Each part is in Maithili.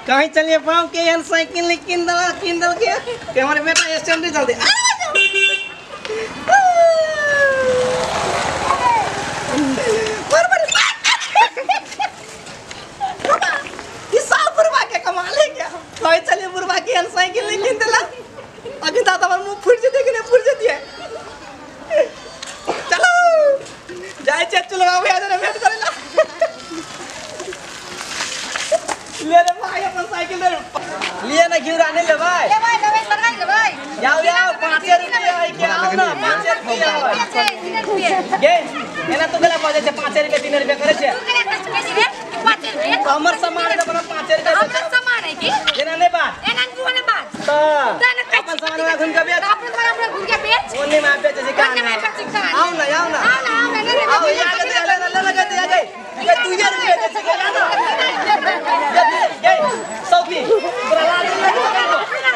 कहीं चलिए पाँव के एहन साइकिल किन दल के हमारे बेटा स्टैंड चलते। के कमाल है क्या? कहीं चलिए बुढ़वा के एहन साइकिल किन देला, अभी दादा हमार मुंह फूट जेते कि नहीं फूट जेती है। चलो जाए चल भैया जरा भेंट करेला। ले रे भाई अपन साइकिल ले लिए ना घिउरा नहीं ले भाई। ले भाई ले तरकारी ले भाई। जाओ जाओ 5 रुपया है के आओ ना 5 रुपया है। गे एना तो गला बाजे छै 5 रुपया 3 रुपया करे छै। तू गला कष्ट के रे 5 रुपया। तो हमर सामान के अपना 5 रुपया। हमर सामान है की? एना नहीं बात। एना तू ने बात। त अपन सामान वाला घुम के बेच। अपन सामान हमरा घुम के बेच। ओने में बेचे छै का? ओने में बेचे का? आओ ना आओ ना। आओ ना आओ ना ले आओ या के ले ले ले के दे गई। ये तू ये रुपया दे छै ना। ये सौती तोरा लाज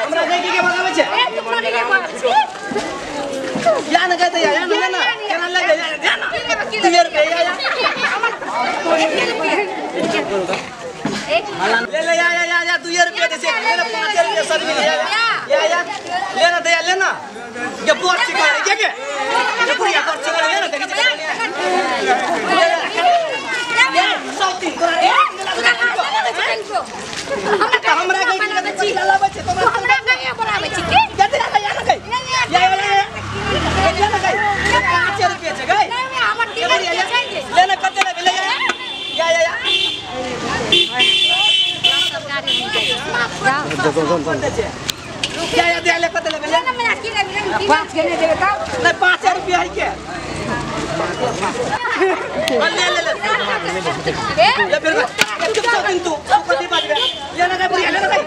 हमरा गई के बनावे छै। ए तू कोनी के बनावे छै? या ना कहते या ना ना केना लगे या ना तू ये रुपया या या ले ले या या या तू ये रुपया दे छै ले ना 5 रुपया सर मिल या या या ले ना दे ले ना ये बोर चिका के के ये पूरी बोर चिका ले ना देखि छै ले सौती तोरा हमरा गई के छी लाबै छै तो हमरा गई बनाबै छी की? या दे या ना गई या या या ना गई 5 रुपया छै गई। नहीं हमर 3 रुपया चाहिए। ले ना कते लेबे ले या या या या या दे ले कते लेबे ले ना मैं की लेबे 5 के नहीं देबे का? नहीं 5 रुपया है के ले ले ले ले फिर चुप सौ दिन तू कथी बाजबे ले ना गई बुढ़िया ले ना गई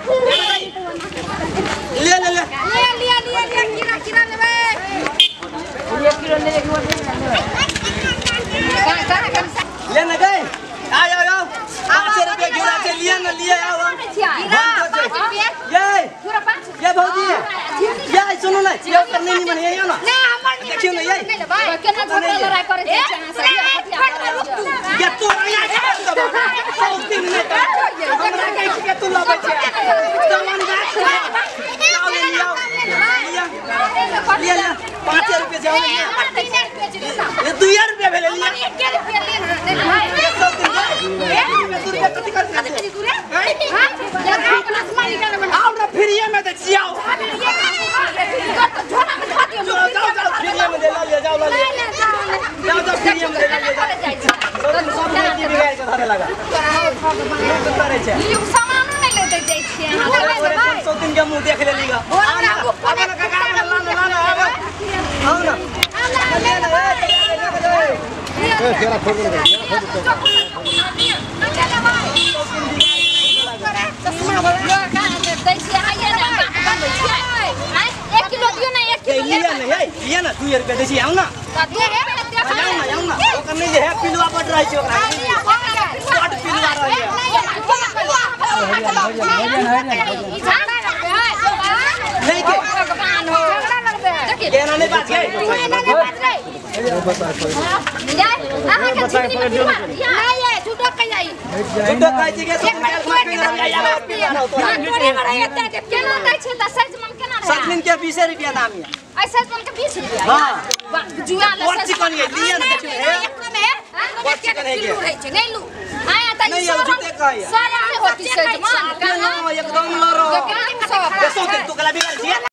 ले ले ले ले ले ले ले किरा किरा लेबे 1 किलो ले एक का का ले ना गई आ आओ आओ 5 रुपया घिउरा छै लिए ना लिए आओ। घिउरा 5 रुपया ये घिउरा 5 ये भौजी ये सुनो ना ये करने नहीं बने ये ना ना हमर देखियो ना ये केना झगड़ा लड़ाई करे छै अहाँ सब ये तू आया सौ दिन नहीं हमरा कहै छी के तू लाबै छै सामान गाछ आओ ले आओ ले ले 5 रुपया जाओ ले ये 2 रुपया भेलै लिया 1 रुपया ले ना ले भाई ये सौ दिन 2 रुपया कथि कर कथि दूरे हां या अपना सामान निकाल बना आओ ना फ्रीए में दै छी आओ झोला में धो दियो। जाओ जाओ फ्रीए में दे ले जाओ ले जाओ जाओ फ्रीए में दे ले जाओ सब बेटी बिगाड़ के धरे लगा करे छै ई सामान नहीं लेते जाय छी अहाँ सौ दिन के मुंह देख लेलीगा। आओ ना अपन काका के लान लान आब आओ ना ले ले ए केरा खोल दे चश्मा वाला का दै छी आइए ना बनबै छी 1 किलो दियो ना 1 किलो ले ना हे लिए ना 2 रुपया दै छी आओ ना आओ ना आओ ना ओकर नहीं जे है पिलुआ बड रहै छै ओकरा बड पिलुआ रहै छै नहीं के केना नहीं बात गई तू एना नहीं बात रे अहाँ के झिंगनी में पिलुआ नहीं है झूठो कह जाई झूठो कहै छी के तोरे में रहे एते केना दै छै त सजमन केना रहे सजमन के 20 रुपया दाम है। ऐ सजमन के 20 रुपया हां जुआ ले और चिकन ये लिए ना देखियो हे एकरो में चिकन है किलो रहै छै नहीं लू हां त नहीं झूठे कहै सारा होती सजमन एकदम लरो कहाँ तू गला बिगाड़ छी।